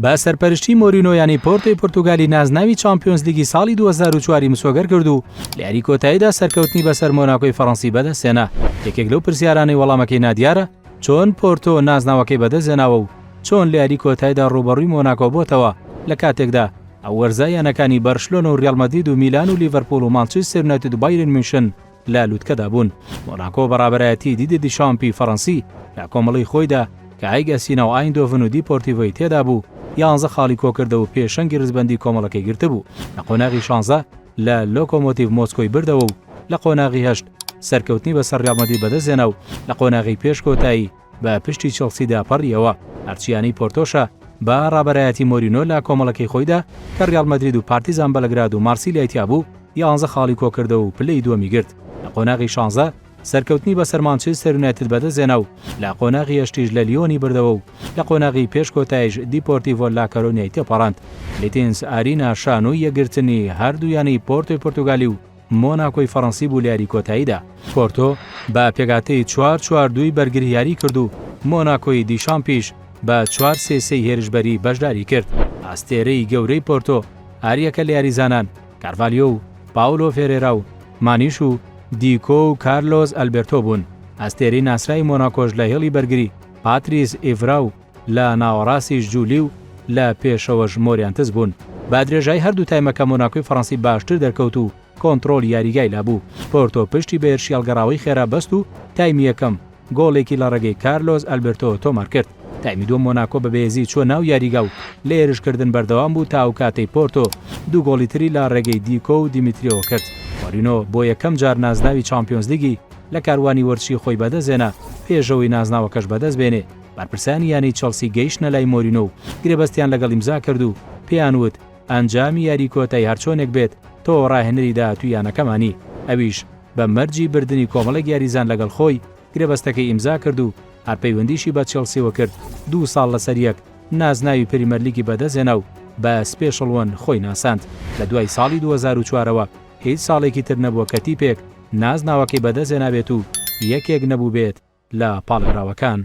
بە سەرپەرشتی مۆرینۆ یانەی پۆرتۆی پورتوگالی نازناوی چامپیۆنزلیگی ساڵی 2004 ی مسۆگەر کرد و لە یاری کۆتاییدا سەرکەوتنی بەسەر مۆناکۆی فەڕەنسی بەدەستهێنا. یەکێک لەو پرسیارانەی وەڵامەکەی نادیارە، چۆن پۆرتۆ نازناوەکەی بەدەستهێناوە و چۆن لە یاری کۆتاییدا ڕووبەڕووی مۆناکۆ بۆتەوە لە کاتێکدا ئەو وەرزە یانەکانی بەرشلۆنە و ریال مەدرید و میلان و لیڤەرپوڵ و مانچستەر یونایتد و بایرن میونشن لە لوتکەدا بوون. مۆناکۆ بە ڕابەرایەتی دیدێ دیشامپی فەڕەنسی لە کۆمەڵەی خۆیدا کە ئایک ئەسینا و ئایندۆڤن و دیپۆرتیڤۆی تێدا بوو، یانزە خاڵی کۆکردەوە و پێشەنگی ڕیزبەندی کۆمەڵەکەی گرتبوو. لە قۆناغی شانزە لە لۆکۆمۆتیڤ مۆسکۆی بردەوە و لە قۆناغی هەشت سەرکەوتنی بەسەر ریال مەدرید بەدەستهێنا و لە قۆناغی پێش کۆتایی بە پشتی چێڵسیدا پەڕییەوە. هەرچی یانەی پۆرتۆشە بە ڕابەرایەتی مۆرینۆ لە کۆمەڵەکەی خۆیدا کە ریال مەدرید و پارتیزان بەلگراد و مارسیلیای تیابوو، یانزە خاڵی کۆکردەوە و پلەی دووەمی گرت. لە قۆناغی شانزە سەرکەوتنی بەسەر مانچێستەر یونایتد بەدەستهێنا و لە قۆناغی هەشتیش لە لیۆنی بردەوە و لە قۆناغی پێش کۆتاییش دیپۆرتیڤۆ لاکەرۆنیای تێپەڕاند. لیتینس ئارینا شانۆی یەکگرتنی هەردوو یانەی پۆرتۆی پورتوگالی و مۆناکۆی فەڕەنسی بوو لە یاری کۆتاییدا. پۆرتۆ بە پێکهاتەی چوار چوار دووی بەرگری یاری کرد و مۆناکۆی دیشامپیش بە چوار سێ سێی هێرشبەری بەشداری کرد. ئەستێرەی گەورەی پۆرتۆ هەریەکە لە یاریزانان کارڤالیۆ و پاولۆ فێرێرا و مانیش و دیکۆ و کارلۆس ئەلبێرتۆ بوون. ئەستێرەی ناسراوی مۆناکۆش لە هێڵی بەرگری پاتریس ئیڤرا و لە ناوەڕاستیش جولی و لە پێشەوەش مۆریانتس بوون. بە درێژایی هەردوو تایمەکە مۆناکۆی فەڕەنسی باشتر دەرکەوت و کۆنتڕۆڵی یاریگای لابوو. پۆرتۆ پشتی بە هێرشی هەڵگەڕاوەی خێرا بەست و تایمی یەکەم گۆڵێکی لە ڕێگەی کارلۆس ئەلبێرتۆوە تۆمارکرد. تایمی دووەم مۆناکۆ بە بەهێزی چووە ناو یاریگا و لە هێرشکردن بەردەوام بوو تا ئەو کاتەی پۆرتۆ دوو گۆڵی تری لە ڕێگەی دیکۆ و دیمیتریۆوە کرد. مۆرینۆ بۆ یەکەم جار نازناوی چامپیۆنزلیگی لە کاروانی وەرزشی خۆی بەدەستهێنا پێش ئەوەی نازناوەکەش بەدەستبێنێ. بەرپرسانی یانەی چێڵسی گەیشتنە لای مۆرینۆ و گرێبەستیان لەگەڵ ئیمزا کرد و پێیان وت ئەنجامی یاری کۆتایی هەرچۆنێک بێت تۆ ڕاهێنەری داهاتووی یانەکەمانی، ئەویش بە مەرجی بردنی کۆمەڵێک یاریزان لەگەڵ خۆی گرێبەستەکەی ئیمزا کرد و هەر پەیوەندیشی بە چێڵسیەوە کرد دوو ساڵ لەسەر یەک نازناوی پریمەرلیگی بەدەستهێنا و بە Special One خۆی ناساند لە دوای ساڵی 2004 ەوە هیچ ساڵێکی تر نەبووە کە تیپێک نازناوەکەی بەدەستهێنابێت و یەکێک نەبووبێت لە پاڵێوراوەکان.